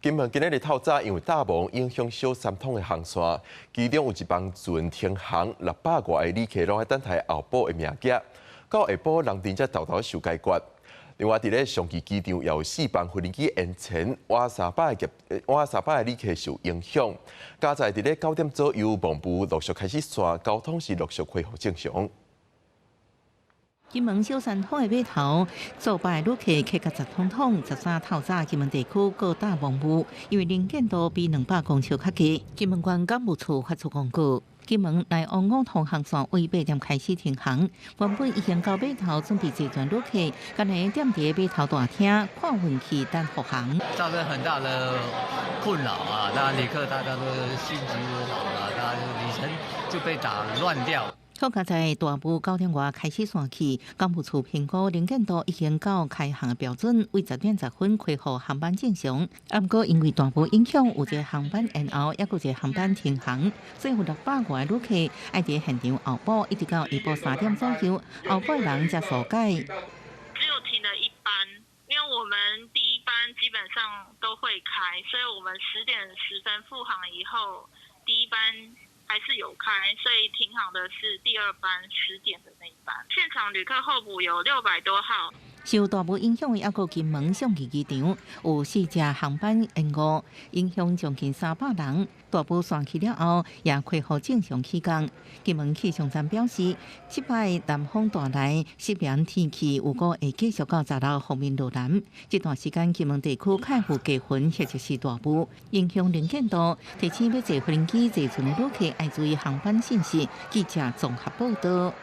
金門今仔日透早因為大霧影響小三通的航線，其中有一班船停航，六百外个旅客攏愛等待後補的名額。到下晡人陣才沓沓受解決。另外，佇咧長崎機場也有四班飛機延遲，倚300个旅客受影響。佳哉佇咧9點左右，霧陸續開始散，交通是陸續恢復正常。金門小三通的碼頭，數百旅客客甲雜統統。13透早，金門地區閣大霧霧，因為能見度比200公尺較低。金門縣港務處發出公告，金門來往五通航線為8點開始停航。原本已經到碼頭準備坐船旅客，干焦踮佇碼頭大廳看運氣等復航。造成很大的困擾啊！當然旅客大家都心急如焚啊，大家旅程就被打亂掉。好佳哉大霧9點外開始散去，港務處評估能見度已經到開航標準，為10點10分恢復航班正常。啊，毋過因為大霧影響，有一個航班延後，抑閣有一個航班停航，所以有600外旅客愛佇現場候補，一直到下晡3點左右，候補的人才疏解。只有停了一班，因為我們第一班基本上都會開，所以我們10點10分復航以後，第一班還是有開，所以停航的是第二班10點的那一班。現場旅客候補有600多號。受大霧影響的抑閣金門長崎機場有四架航班延誤，影響將近300人。大霧散去了後，也恢復正常起降。金門氣象站表示，這擺南風帶來濕涼天氣，有可會繼續到16鋒面落南。這段時間，金門地區較有低雲或者是大霧，影響能見度。提醒欲坐飛機坐船的旅客愛注意航班信息。記者綜合報道。